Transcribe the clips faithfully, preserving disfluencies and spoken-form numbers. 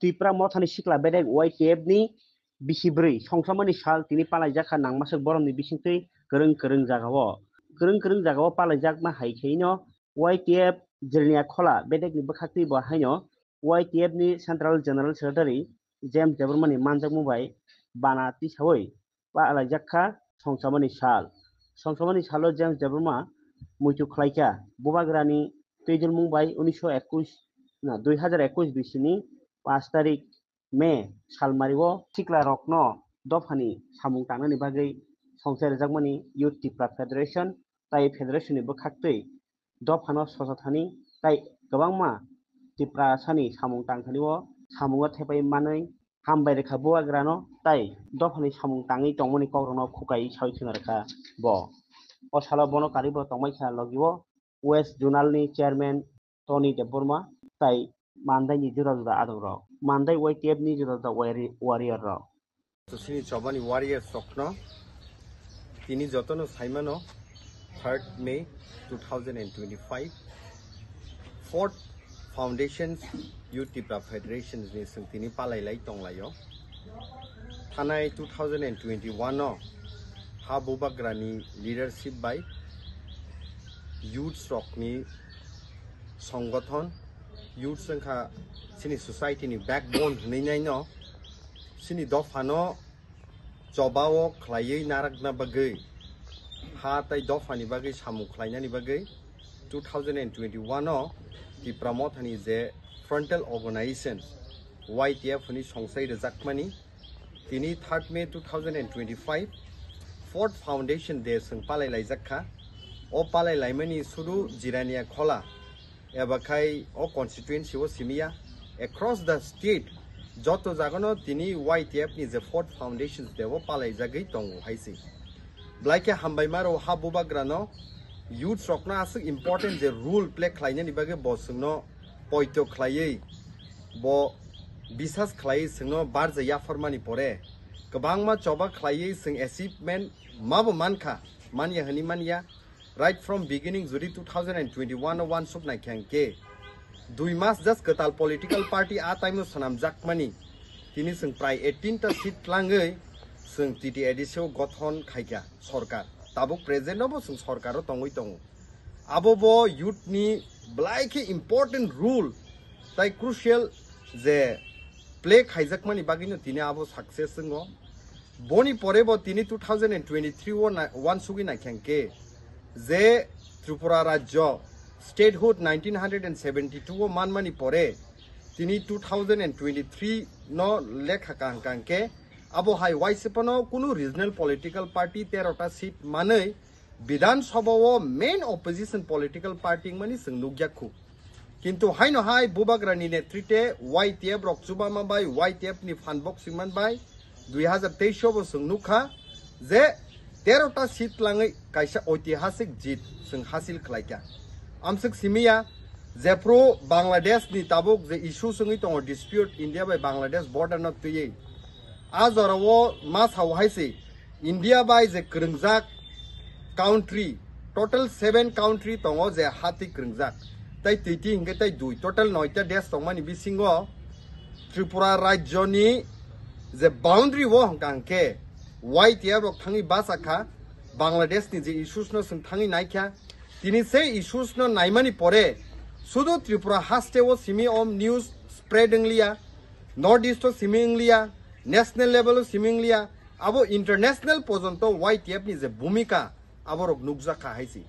Tipra Mothani sikla bedek Y T F ni bisi bwrwi songsamani sal tini palaijak kha nangmaswk borokni bisingtwi kwrwng kwrwng jagao. Kwrwng kwrwng jagao palaijakma hai khaino Y T F Jirnia Khola bedekni bwkhaktwi bo haino Y T F ni Central General Secretary James Debbarma ni manjakmung bai bana tisaui palaijak kha songsamani sal. Songsamani salo James Debbarma muitu khlaikha. Bubagrani twijlmung bai unisho ekush, na, dui hazar ekush bisini pash tarik May salmario siklarokno dophani samung tangnani bagwi songchai rwjakmani Youth Tipra Federation tai federation ni bwkhaktwi dophano sosa thani tai kwbangma Tiprasani samung tangthani o samungo thepai manwi hambai rwkha Bubagrano tai dophani samung tangwi tongmani kokrokno khukai sawi khna rwkha bo. O salo bono karwi bo tongmai kha logi o West Zonal ni Chairman Tony Debbarma tai Mandai ni juda juda adong rok, Mandai Y T F ni juda juda wari-, warrior rok. To sini chobani warriors rokno tini jotono saimano third May two thousand and twenty-five, fourth Foundations Youth Tipra Federations ni swng tini palailai tonglaio. Thanai two thousand and twenty-one o ha Bubagrani leadership bai youths rokni songgothon, youths wngkha chini society ni backbone hinwi naino, chini dophano chobao khlaiwi narakna bagwi, ha tai dophani bagwi samung khlainani bagwi two thousand and twenty-one o Tipra Mothani je frontal organization Y T F ni songchai rwjakmani tini third May two thousand and twenty-five fourth Foundation Day swng palai laijak kha. O palai laimani sudu Jirania Khola eba khai o constituency o simiya, across the state joto jagano tini Y T F ni je fourth Foundations Day o palai jagwi tongo hai se. Belai khe hambai maro ha Bubagrano, youths rokno aswk important je role play khlainani bagwi bo chwngno poito khlaiwi, bo bisas khlaiwi chwngno barja yapharmani pore, kwbangma choba khlaiwi chwng achievement mabo mankha, manya hwnwi manya. Right from beginning jodi two thousand and twenty-one o wansuk naikha hwnkhe, dui mas just kwtal political party a time o swnamjakmani, tini chwng prai eighteen ta seat tlangwi chwng T T A D C o gothon khaikha sorkar. Tabuk present o bo chwng sorkar o tongwi tongo. Abo bo youth ni belai khe important role tai crucial je play khaijakmani bagwino tini abo success wngo. Boni pore bo tini two thousand and twenty-three o na-, wansugwi naikha hwnkhe je Tripura rajyo statehood nineteen hundred and seventy-two o manmani pore tini two thousand and twenty-three no lekha kaham kaham khe abo hai waisa phano kunu regional political party tero ta seat manwi Bidhan Sabha o main opposition political party wngmani chwng nukya khu. Kintu haino hai Bubagrani netrite Y T F rok chubama bai Y T F ni phan boxing man bai dui hazar teis o bo chwng nukha je tero ta seat tlangwi kaisa oitihasik jit chwng hasil khlaikha. Amswk simiya jephru Bangladesh ni tabuk je issue wngwi tongo dispute India bai Bangladesh border no twiwi. A jora o ma sao hai se India bai je kwrwngjak country, total seven country tongo je hati kwrwngjak. Tai twi twi hwnkhe tai dui, total noita desh tongmani bisingo Tripura rajyoni je boundary o hwnkha hwnkhe Y T F rok thangwi bacha kha, Bangladesh ni je issues no chwng thangwi naikha. Tini se issues no naimani pore sudu Tripura haste o simi om news spread wngliya, North East o simi wngliya, national level o simi wngliya, abo international pojonto Y T F ni je bhumika aborok nukjakha hai se.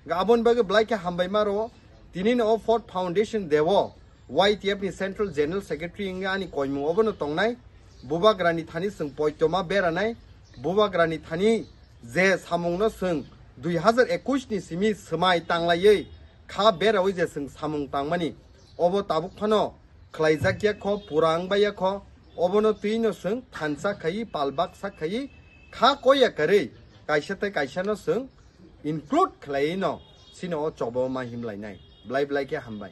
Ga aboni bagwi belai khe hambai maro, tini no o fourth Foundation Day o Y T F ni Central General Secretary wngwi ani koimung obono tongnai. Bubagrani thani chwng poitoma beranai. Bubagrani thani je samungno chwng dui hazar ekush ni simi swmai tanglaiwi kha berawi je chwng samung tangmani, obo tabuk phano khlaijak ya kho, pura wngbai ya kho, obono twi no chwng thansa khaiwi, palbak sak khaiwi, kha koi ya karwi kaisa tei kaisa no chwng include khlaiwi no chini o chobo ma himlainai. Belai belai khe hambai.